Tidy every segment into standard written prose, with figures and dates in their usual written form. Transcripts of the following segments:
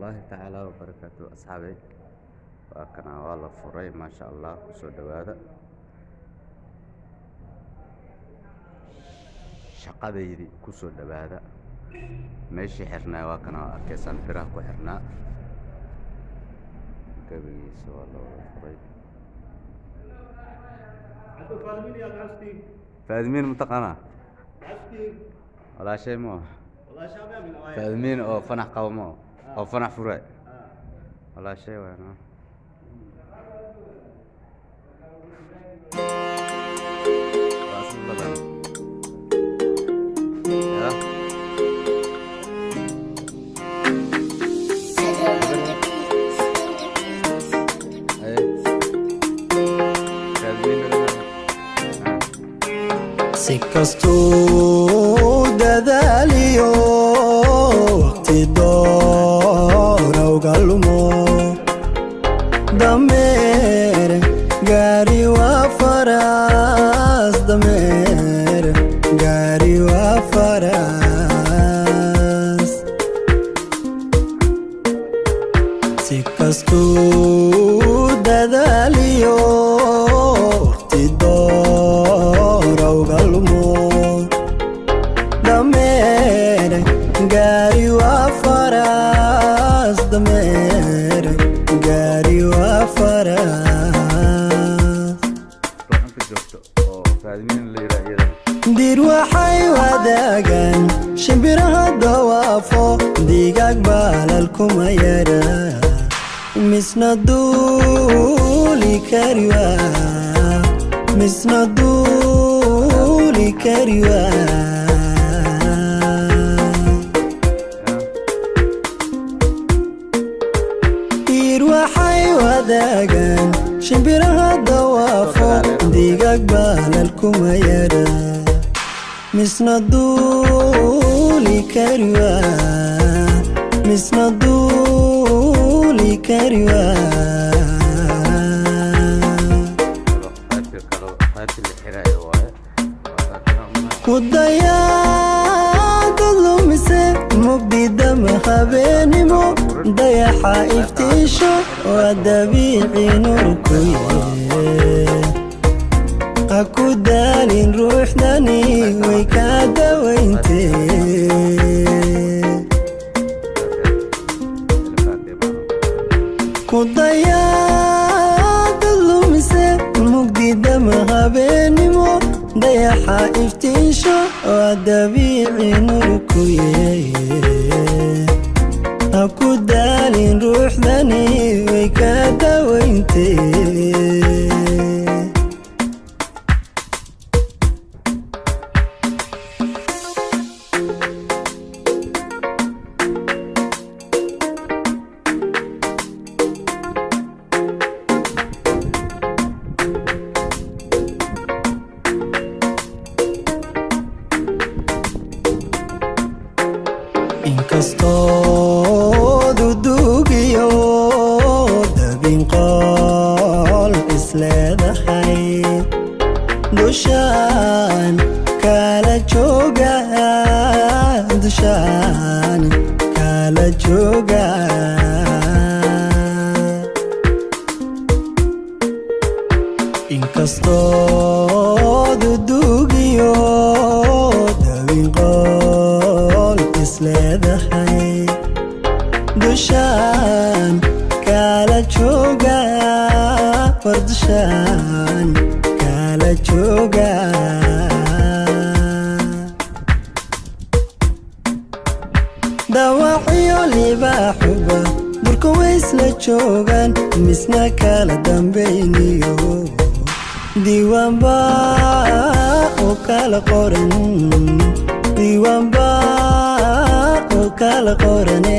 Waraxmatullaahi tacaala wabarakaatu. Asxaabey, waa kana, waa la furay, maasha Allah. Kusoo dhowaada shaqadaydii, kusoo dhowaada. Meeshii xirnaa waa kana, waa arkaysaan biraha ku xirnaa, gabigiisa waa la wada furay. Faadimiin mataqaanaa? Walaashay ma Faadimiin oo fanax qabo ma oo fanax furay, walaashay waana. Waa isla badan ya. Aye. Faadimiin. Si kastuu dadaaliyo waqti doona uga lumo, dameer gaari waa faras, dameer gaari waa faras. Si kastuu dadaaliyo waqti doona uga lumo, dameer gaari waa faras, dameer gaari waa faras. Inta joogto oo Faadimiin la yidhaah iyadana. Dir waxay wadaagaan shimbiraha dawaafo, digaag baalal kuma yara, misna duuli kari waa, misna duuli kari waa. Diir waxay wadaagaan shimbiraha dawaafo, digaag baalal kuma yara, misna duuli kari waa, misna duuli kari waa. Qaybtii kale, qaybtii la xiraayo waaye. Waa kaas. Ku dayaadad lumise mugdidama habeenimo, dayaxa iftiisho waa dabiici nuurku ye. Ha ku daalin ruuxdani, way kaa dawayntee. Ku dayaadad lumise mugdidama habeenimo, dayaxa iftiisho waa dabiici nuurku ye. Ha ku daalin ruuxdani, way kaa dawayntee. Inkastoo dudugiyo dabin qool isleedahay, dushaan kala jooga, dushaan kala jooga. Inkastoo dudugiyo dabin qool isleedahay, dushaan kala jooga, war dushaan kala jooga. Dawacyo libaaxuba durka waysla joogaan, misna kala dambayniyo diiwaanba u kala qoran, diiwaanba u kala qorane.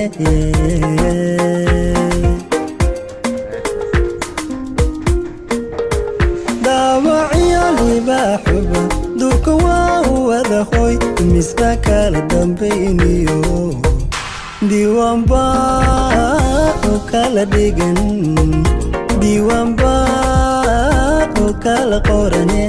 Daawacyo libaaxuba durka waa u wada hoy, misna kala dambayniyo diiwaanba u kala dhigan, diiwaanba u kala qorane.